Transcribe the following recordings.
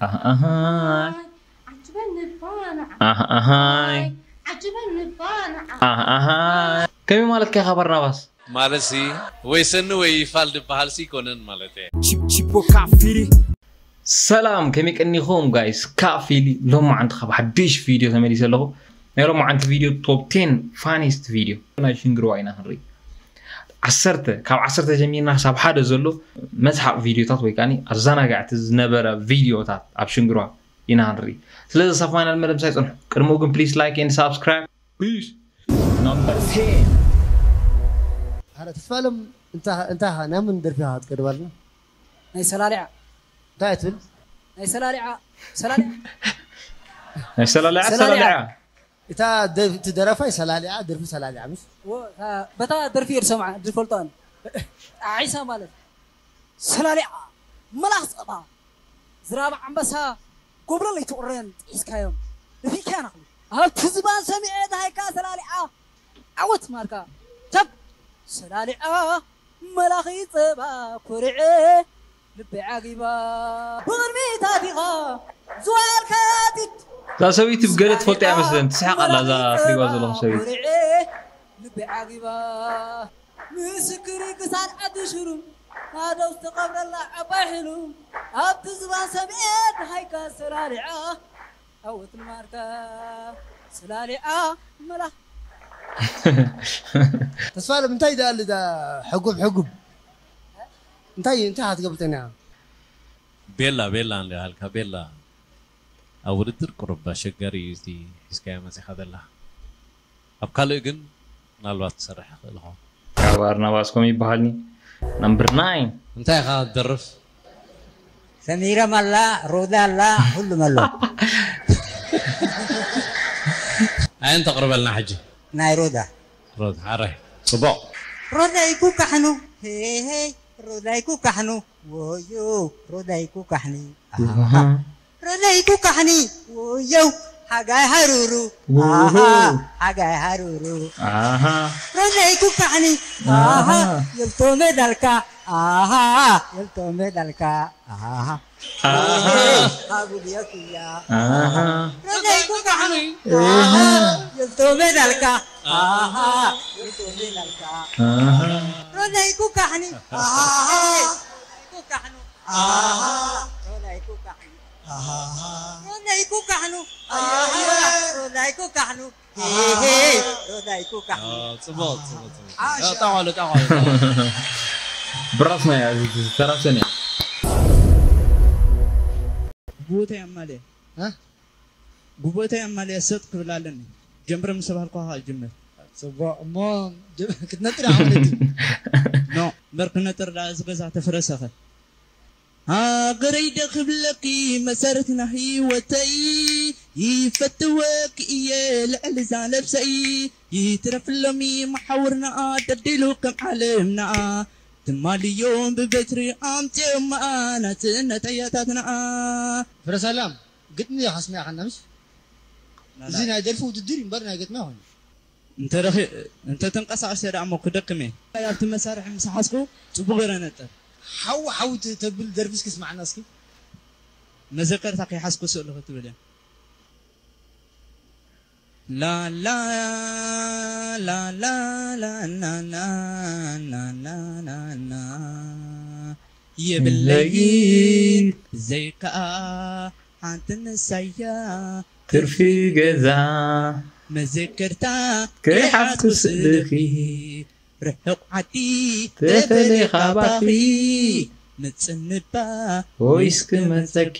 ኣህ ኣሃይ። ኣህ ኣሃይ። ኣህ ኣሃይ። ከመይ ማለት ከ ኢኻ ባርናባስ? ማለትሲ ወይ ሰኒ ወይ ይፋል ዝበሃልሲ ኣይኮነን ማለት እየ። Chip- Chipo Kafiri. ሰላም፣ ከመይ ቀኒኹም ጋይስ? ካፊሊ ሎማዓንቲ ካብ ሓድሽ ቪድዮ ተመሊሰ ኣለኹ። ናይ ሎማዓንቲ ቪድዮ ቶፕ ቴን ፋኒስት ቪድዮ ናይ ሽንግርዋ ኢና ክንርኢ። ዓሰርተ፣ ካብ ዓሰርተ ጀሚርና ክሳብ ሓደ ዘሎ መስሓቕ ቪድዮታት ወይ ከዓኒ ኣዘናጋዕቲ ዝነበረ ቪድዮታት ኣብ ሽንግርዋ ኢና ክንርኢ። ስለዚ ሳብ ፋይናል መደብ ምሳይ ጽንሑ። ቅድሚኡ ግን ፕሊስ ላይክ ኤንድ ሳብስክራይብ። ፒስ። ናምበር ቴን። ኣረ ተስፋለም እንታ እንታ ናምን ደርፊ ክትቀድባልና ናይ ሰላሊዓ እንታይ ትብል ናይ ሰላሊዓ ሰላሊዓ ናይ ሰላሊዓ ሰላሊዓ። ሰላሊዓ። እታ ደ- እቲ ደረፋይ ሰላሊዓ ደርፊ ሰላሊዓ ምስ ወ- ታ- በታ ደርፊ እየ ዝሰምዓ ዝፈልጦ ኣነ። ጣዒሳ ማለት ሰላሊዓ መላኽ ጸባ ዝራብ ዓንበሳ ጎብለል ኣይትቑረን ጢስካዮም ደፊእካያ ናኽሉ ኣብቲ ዝባን ሰሚዐ ደሃይካ ሰላሊዓ ዓወት ማርካ ሰብ ሰላሊዓ መላኺ ጸባ ኮሪዐ ልበይ ዓጊባ ብቕድሚት ኣቲኻ ዝዋልካ ቲት እዛ ሰበይቲ ብገለ ትፈልጦ እያ መስለን ትስሕቕ ኣላ እዛ ትሪእዋ ዘለኹም ሰበይቲ ኮሪዐ ልበይ ዓጊባ ምስክር ክሳድ ዓዲ ሽሩም ናደው ዝተቐብረላ ዓባይ ሕሉም ኣብቲ ዝባን ሰብኤ ደሃይካ ሰላሊዓ ኣወት ንማርካ ሰላሊዓ መላ ተስፋለም እንታይ ደኣሊ እዛ ሕጉብ ሕጉብ እንታይ እንታይ ክትገብር ጸኒኻ ቤላ ቤላ እንዳሃልካ ቤላ ኣብ ውድድር ቁሩብ ኣሸጋሪ እዩ እቲ ሒዝካዮ መጺኻ ዘለኻ ኣብ ካልእ ግን ምናልባት ክሰርሕ ይኽእል ይኸውን ካብ ኣርናባስ ኮም ይበሃልኒ ናምበር ናይን እንታይ ኢኻ ትደርፍ ሰሚረም ኣላ ሮዳ ኣላ ሁሉም ኣሎ ኣየን ተቕርበልና ሕጂ ናይ ሮዳ ሮዳ ሓራይ ጽቡቕ ሮዳ ይኩካሕኑ ሄይ ሮዳ ይኩካሕኑ ወዮ ሮዳ ይኩካሕኒ ሮዳ ይኩካሕኒ ወዮ ሓጋይ ሃሩሩ ሓጋይ ሃሩሩ ሮዳ ይኩካሕኒ የልቶ ሜዳልካ የልቶ ሜዳልካ ሃቡልዮክያ ሮዳ ይኩካሕኒ የልቶ ሜዳልካ የልቶ ሜዳልካ ሮዳ ይኩካሕኒ ይኩካሕኑ ሮዳ ይኩካሕኒ ሮዳ ይኩካሕኑ ሮዳ ይኩካሕኑ ሮዳ ይኩካሕኑ ጽቡቕ ጽቡቕ ጽቡቕ ጠቓሉ ጠቓሉ ብራስና እያ ዝተራሰን እያ ጉቦተይ ኣማልየ እ? ጉቦተይ ኣማልየ ሰጥ ክብል ኣለኒ ጀምረ ምስ ተባህልኳ ከዓ ጅምር ጽቡቕ እሞ ጀ- ክትነጥር ዓመት ኖ እምበር ክነጥር ዳ እዚ ገዛ ተፍረሰኸ ሃገረይ ደ ክብለኪ መሰረትና ህይወተይ ይፈትወኪ እየ ልዕሊ እዛ ነብሰይ ይትረፍሎሚ መሓውርናኣ ደዲሉ ከም ዓለምናኣ ትማልዮም ብበትሪ ኣምፅኦማኣ ናፅነት ኣያታትናኣ ፍረ ሰላም ግጥሚ ኢኻ ስሚዕኻና ምሽ እዚ ናይ ደርፊ ውድድር እዩ እምበር ናይ ግጥሚ ኣይኮነ እንተ ተንቀሳቐሰ ደኣ እሞ ክደክም እየ ኣብቲ መሳርሒ ምስ ሓዝኩ ፅቡቅ ገይረ ነጥር ሓዊ ሓዊ ተብል ደርፊ እስኪ ስማዕና እስኪ መዘከርታ ከይሓዝኩ ስእሉ ክትብል እየ ላላ ላላ ላናና ናናናና የብለይን ዘይከኣ ሓንቲ ንሳያ ትርፊ ገዛ መዘከርታ ከይሓዝኩ ስእልኺ ርሑቕ ዓዲ ተፈለኻባኺ ምጽንባ ወይስ ክመጸኪ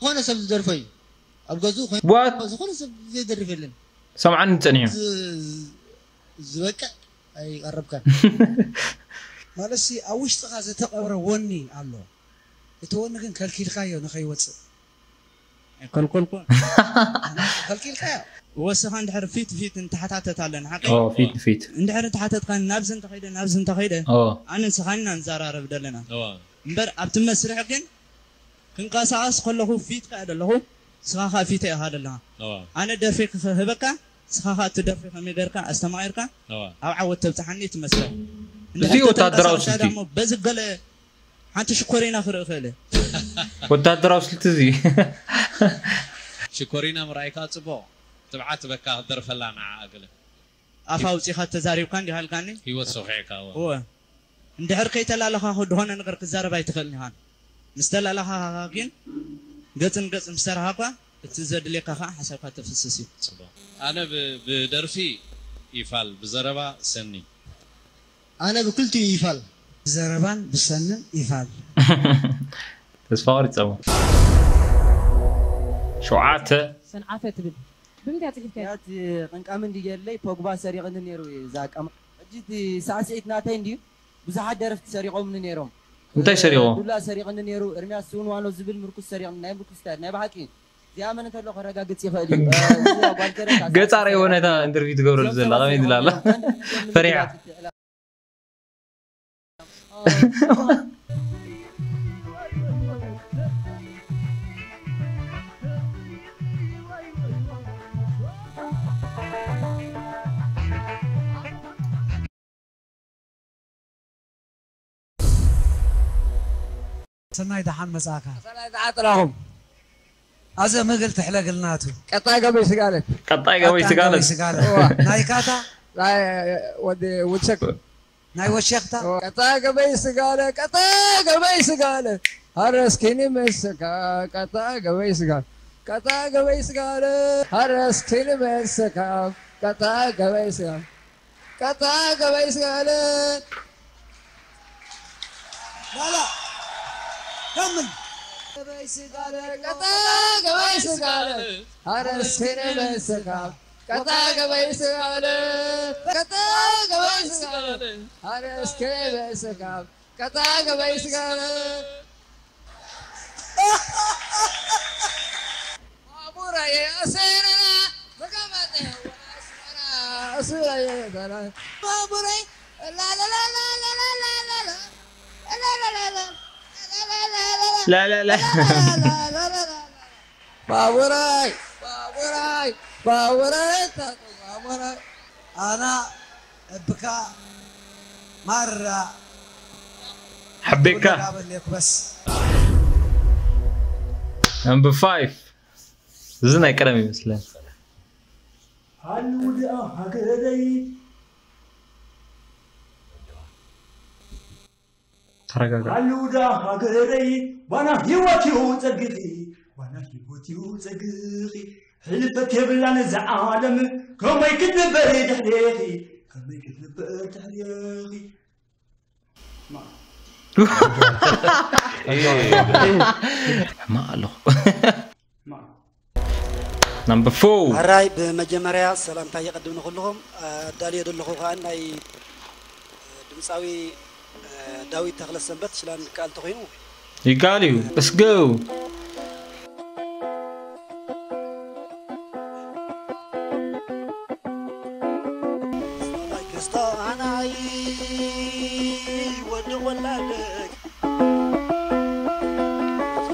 ዝኾነ ሰብ ዝደርፎ እዩ ኣብ ገዝኡ ኮይኑ What? ዝኾነ ሰብ ዘይደርፍ የለን ሰምዓኒ ጸኒሑ ዝ- ዝበቅዕ ኣይቀረብካን ማለትሲ ኣብ ውሽጥኻ ዝተቐብረ ወኒ ኣሎ እቲ ወኒ ግን ከልኪልካዮ ንኸይወፅእ ኣይከልኮልኩ ከልኪልካዮ ወስኻ እንድሕር ፊት ፊት እንተሓታተት ኣለና ሓቂ ኦ ፊት ንፊት እንድሕር እንተሓተትካ ናብዚ እንተኸይደ ናብዚ እንተኸይደ ኦ ኣነ ንስኻን ኢና ንዘራረብ ዘለና እዋ እምበር ኣብቲ መስርሕ ግን ክንቀሳቐስ ከለኹ ፊትካ እየ ዘለኹ ንስኻ ከዓ ፊተይ ኢኻ ዘለኻ እዋ ኣነ ደርፊ ክህበካ ንስኻ ከዓ እቲ ደርፊ ከመይ ገርካ ኣስተማቒርካ እዋ ኣብ ዓወት ተብፅሓኒ እቲ መስርሕ እዚ ወታደራዊ ስልቲ እሞ በዚ ገለ ሓንቲ ሽኮሪና ክርኢ ክእል እየ ወታደራዊ ስልቲ እዚ። ሽኮሪና ምርኣይካ ጽቡቕ። ትብዓት በካ ክትደርፈላ ንዓ ኣገለ። ኣፍ ኣውጺኻ ተዛሪብካ እንዲኻ ኢልካኒ? ህይወት ሶኺዕካ እወ። እወ። እንድሕር ከይተላለኻኹ ዝኾነ ነገር ክዛረብ ኣይትኽእልን ኢኻ። ምስ ተላለኻኻ ግን ገጽ ንገጽ ምስ ሰራሕኻ እቲ ዘድልየካ ከዓ ሓሳብካ ተፍስስ እዩ። ጽቡቕ። ኣነ ብ- ብደርፊ ይፋል ብዘረባ ሰኒ። ኣነ ብክልቲኡ ይፋል። ብዘረባን ብሰንን ይፋል። ተስፋ ቆሪጸሞ። ሸውዓተ። ሰንዓፈ ትብል ብምንታይ ኣጽሒፍካያ? ያት ቅንቃም እንዲ ገለይ ፖግባ ሰሪቕኒ ነይሩ እዩ እዛ ቀማ ሕጂ እቲ ሳዕስዒት ናተይ እንድዩ ብዙሓት ደረፍቲ ሰሪቖምኒ ነይሮም። እንታይ ሰሪቖም? ዱላ ሰሪቕኒ ነይሩ፣ እርምያስ ስውን ዋኖ ዝብል ምርኩስ ሰሪቕኒ፣ ናይ ምርኩስ ስታይል ናይ ብሓቂ እዚኣ መን እንተሎ ከረጋግጽ ይኽእል እዩ። እ፣ እዚኣ ጓል ከረታ ገጻ ርእይዎ ነታ ኢንተርቪው ትገብረሉ ዘላ ከመይ ኢላ ኣላ? ፈሪሓ። ሰናይ ደሓን መጻእካ። ሰናይ ደሓን ጥራኹም። ኣዘ ምግል ትሕለግልናቱ። ቀጣይ ገበይ ስጋለ። ቀጣይ ገበይ ስጋለ። ስጋለ። ናይ ካታ። ናይ ወዲ ውድሰክ። ናይ ወሸኽታ። ቀጣይ ገበይ ስጋለ፣ ቀጣይ ገበይ ስጋለ። ሃረስኪኒ መስካ ቀጣይ ገበይ ስጋለ። ቀጣይ ገበይ ስጋለ። ሃረስኪኒ መስካ ቀጣይ ገበይ ስጋለ። ቀጣ ገበይ ስጋለ። ላላ። ከምን። ገበይ ስጋለ። ቀጣ ገበይ ስጋለ። ሃረስኪኒ መስካ ቀጣ ገበይ ስጋለ። ቀጣ ገበይ ስጋለ። ሃረስኪኒ መስካ ቀጣ ገበይ ስጋለ። ባቡራይ ባቡራይ ባቡራይ ባቡራይ ኣና እብካ ማራ ሓቤካ ኣበሌኩ በስ number five እዚ ናይ ቀደም ይመስለኝ። ሃልው ደኣ ሃገረይ ተረጋጋ። ሃልው ደኣ ሃገረይ ባና ህይወት እዩ ጸግኺ ባና ህይወት እዩ ጸግኺ ሕልፈት የብላን እዛ ዓለም ከመይ ክትንበር ድሕሬኺ ከመይ ክትንበር ድሕሬኺ ሕማቕ ኣለኹ። Number four. ሕራይ ብመጀመርያ ሰላምታ የቐድም ንኹልኹም ኣዳልዮ ዘለኹ ከዓ ናይ ድምፃዊ ዳዊት ተኽለሰንበት ሽላን ክኣል ተኾይኑ ይጋል እዩ እስገው ክስታናይ ወዲ ወላደግ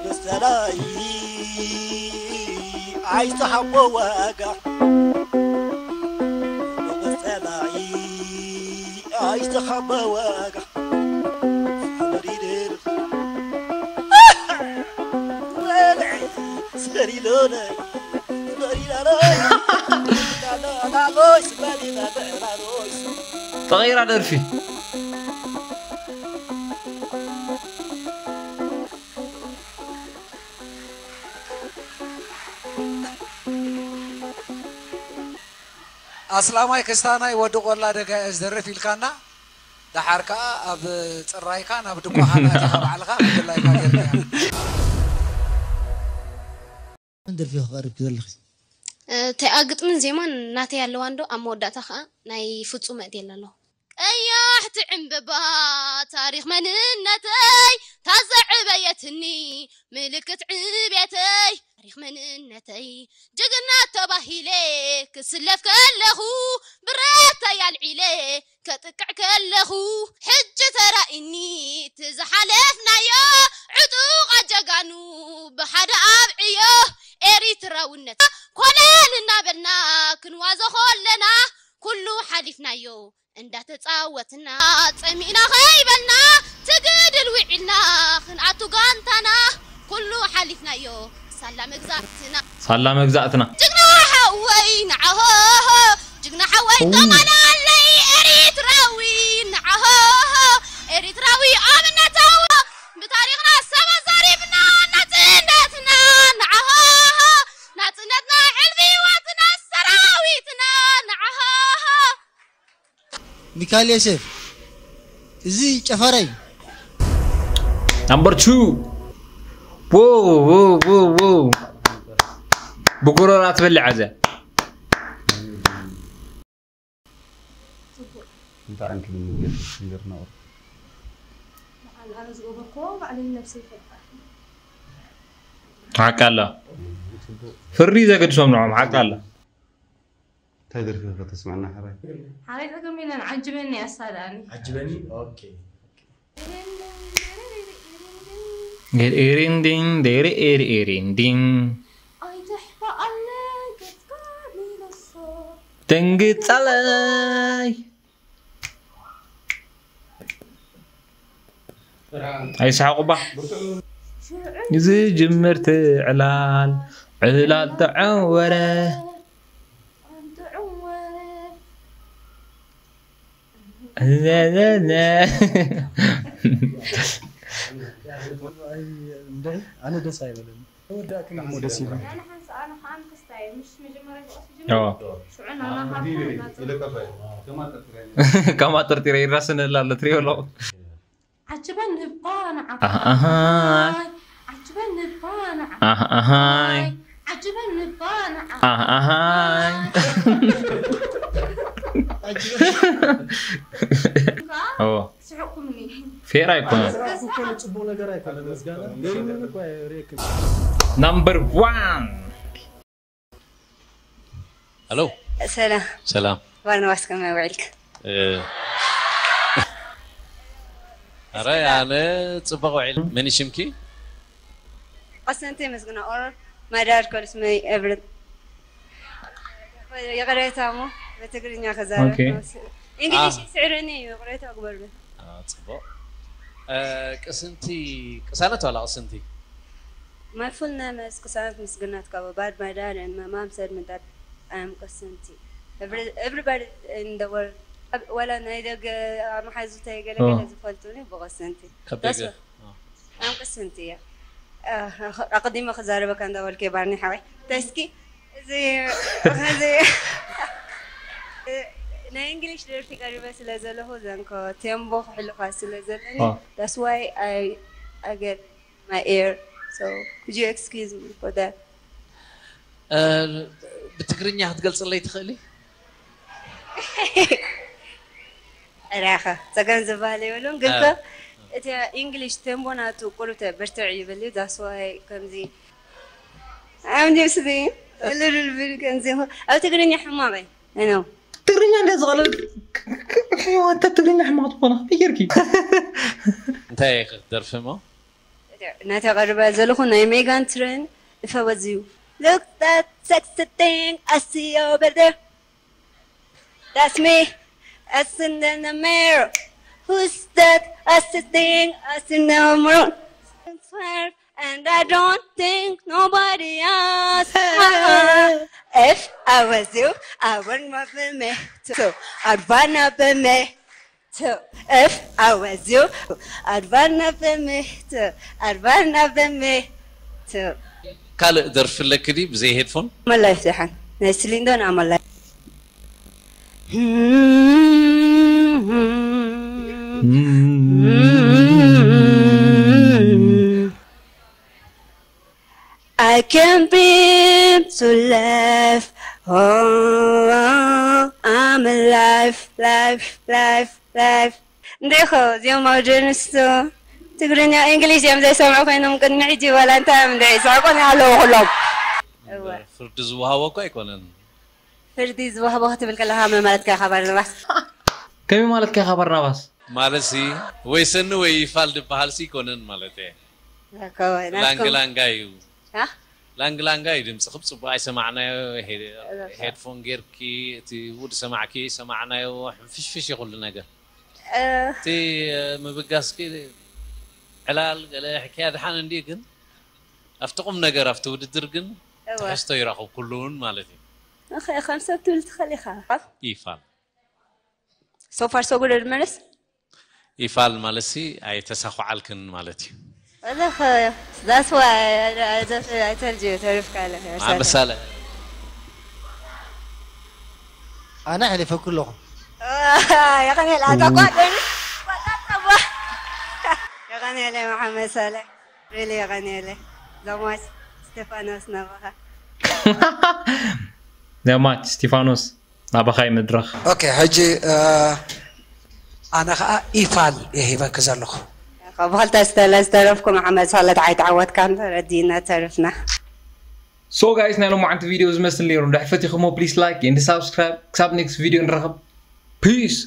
በስተላይ ኣይተሓቦ ዋጋ በስተላይ ኣይተሓቦ ዋጋ ተቐይራ ደርፊ ኣስላማይ ክስታናይ ወዲ ቆላ ደጋ እየ ዝደርፍ ኢልካና ደሓር ከዓ ኣብ ፅራይካ ናብ ድኳኻ ናቲኻ ባዕልኻ ምድላይካ ገርያ መን ደርፊ ክቐርብ ክዘለኺ እቲኣ ግጥምን ዜማን ናተይ ኣለዋ እንዶ ኣብ መወዳእታ ከዓ ናይ ፍፁም መእትየላ ኣለኹ ቀያሕቲ ዕምበባ ታሪኽ መንነተይ ታዘዕበየትኒ ምልክት ዕብየተይ ታሪኽ መንነተይ ጅግና ተባሂለ ክስለፍ ከለኹ ብረተይ ኣልዒለ ከጥቅዕ ከለኹ ሕጂ ተራኢኒ እቲ ዝሓለፍናዮ ዕጡቓ ጀጋኑ ብሓደ ኣብዕዮ ኤሪትራውነት ኮለል እናበልና ክንዋዞ ኮለና ኩሉ ሓሊፍናዮ እንዳተጻወትና ጸሚእና ከይበልና ትግድል ውዒልና ክንኣቱ ጋንታና ኩሉ ናዮ ሳላ መግዛእትና ሳላ መግዛእትና ጅግና ሓወይ ንዓሆ ጅግና ሓወይ ተማላለይ ኤሪትራዊ ንዓሆ ኤሪትራዊ ኣብነታዊ ብታሪኽና ሰብ ኣዛሪብና ናጽነትና ንዓሆ ናጽነትና ሕልሚ ህይወትና ሰራዊትና ንዓሆ ሚካኤል ዮሴፍ እዚ ጨፈራይ number two wow wow wow wow ብጉሮራ ትበልዕ ኣዘ እንታይ ዓይነት ልምምድ ገይርና ነውር? ኣነ ዝገበርክዎ ባዕለይ ነብሰይ ይፈልጣ። ሓቂ ኣላ ፍርዲ ዘገድሶም ንዖም ሓቂ ኣላ እንታይ ደርፊ ከተስምዐና ሕራይ? ሓራይ ተገሚለን ዓጅበኒ ኣሳዳኒ። ዓጅበኒ ኦኬ ሪንዲን ሪንዲን ኣይትሕፋኣለ ገጽካ ሚለሶ ደንግጻለይ ኣይስሓቁባ ዝጅምር ትዕላል ዕላል ተዐወረ ኣነ ደስ ኣይበለኒ ወዳእክን እሞ ደስ ይብል ከማ ጥርጢረ ይራስነላ ኣሎ ትሪኦ ኣለኹ ዓጅበን ንባ ንዓ ኣሃይ ዓጅበን ንባ ንዓ ኣሃይ ዓጅበን ንባ ንዓ ኣሃይ ኦ ስሕቁምኒ ፌር ኣይኮነን ስራሕ እኮ ጽቡቅ ነገር ኣይኮነን ምስጋና ገሪሙን እኮ ሪክም number one ሄሎ ሰላም ሰላም ባርናባስ ከመይ ውዒልክ? ኣረ ኣነ ጽቡቕ ውዒል። መን እዩ ሽምኪ? ቀሰንተይ መስግና or my dad calls me every ይቕሬታ እሞ ብትግርኛ ክዛረብ Okay. እንግሊሽ ይስዕረኒ እዩ ይቕሬታ ግበርሉ ኣዎ፣ ጽቡቕ። እ፣ ቅስንቲ ቅሳነት ዋላ ቅስንቲ? My full name is ቅሳነት ምስግና ትካቦ but my dad and my mom said me that I am ቅስንቲ Every- everybody in the world ኣብ- ዋላ ናይ ደገ ኣመሓዙተይ ገለገለ ኦ። ዝፈልጡኒ ብቅስንቲ ካብ That's ደገ? what- I'm ቅስንቲ እያ እ፣ ኣቐዲመ ክዛረበካ እንዳበልኩ ባርኒ ሓወይ ተስኪ እዚ እዚ ናይ እንግሊሽ ደርፊ ቀሪበ ስለ ዘለኹ ዘንኮ ቴምቦ ክሕልፋ ስለ ዘለኒ ኦ። that's why I I get my ear so could you excuse me for that እ፣ ብትግርኛ ክትገልጽለይ ትኽእሊ? ዕራኸ ጸገም ዝበሃል የብሉን ግን ከ እቲ እንግሊሽ ቴምቦ ናቱ ቁሩብ ብርትዕ ይብል እዩ that's why ከምዚ I'm just saying a little bit ከምዚ ኣብ ትግርኛ ሕማቕ እየ I know ትግርኛ እንደ ዝቐለል ሕወንተ ትግርኛ ሕማቕ ዝኾነ ከመይ ጌርኪ እንታይ ኢኺ ክትደርፊ እሞ? ናተይ ቀሪበ ዘለኹ ናይ ሜጋን ትሬን If I was you Look that sexy thing I see over there That's me That's in the mirror Who's that sexy thing I see in the mirror And I don't think nobody else If I was you I wouldn't want for me too I'd wanna be me too If I was you I'd wanna be me too I'd wanna be me too ካልእ ደርፊ ኣለኪ ድዩ ብዘይ ሄድፎን? መላይ ፍትሓን ናይ ስሊንዶን ኣመላይ I can't believe to life. Oh, I'm alive, life, life, life. እንዴ ኸ እዚኦም ኣውጀንስቶ ትግርኛ እንግሊሽ እዮም ዘይሰምዑ ኮይኖም ቅድሚ ሕጂ ዋላ እንታይ እዮም እንደ ይስሕቁን ኣለዉ ኩሎም እወ ፍርዲ ዝወሃቦ እኮ ኣይኮነን። ፍርዲ ዝወሃቦ ክትብል ከለኻ መን ማለትካ ኢኻ ባርናባስ ከመይ ማለትካ ኢኻ ባርናባስ ማለት ሲ ወይ ሰኒ ወይ ይፋል ዝበሃል ሲ ይኮነን ማለት እየ። ላንግ ላንጋ እዩ። ላንግ ላንጋ እዩ ድምፅኺ ብፅቡቅ ኣይሰማዕናዮ። ሄድፎን ጌርኪ እቲ ውድ ሰማዕኪ ሰማዕናዮ። ሕንፍሽፍሽ እዩ ኩሉ ነገር። እቲ ምብጋስኪ ዕላል ገለ ሕክያ ድሓን እንዲ ግን ኣብቲ ቁም ነገር ኣብቲ ውድድር ግን እወ። ትሕዝቶ ይረኽብ ኩሉ እውን ማለት እዩ። እኸ ከም ሰብ ትብል ትኽእል ኢኻ። ይፋል So far so good መለስ። ይፋል ማለት ሲ ኣይተሳኹዓልክን ማለት እዩ። ወላኸ that's why I told you ተሪፍካ ኣለኻ። መሓመድ ሳለ ኣነ ሕሊፈኩ ኣለኹ። የቐኔል ኣታ ጓደኒ የቐኔለ መሓመድ ሳለ really የቐኔለ ዘማች ስቴፋኖስ ናባኻ ዘማች እስቲፋኖስ ናባኻ እዩ መድረኽ። ኦኬ ሕጂ ኣነ ከዓ ኢፋል እየ ሂበኪ ዘለኹ። ካብ ክልተ ዝተለ ዝተረፍኩ መሓመድ ሳለ ተዓይተዓወትካን ተረዲእና ተርፍና። So guys ናይ ሎማዓንቲ ቪድዮ ዝመስል ነይሩ። እንድሕር ፈቲኹሞ please like and subscribe። ክሳብ next video ንራኸብ። Peace።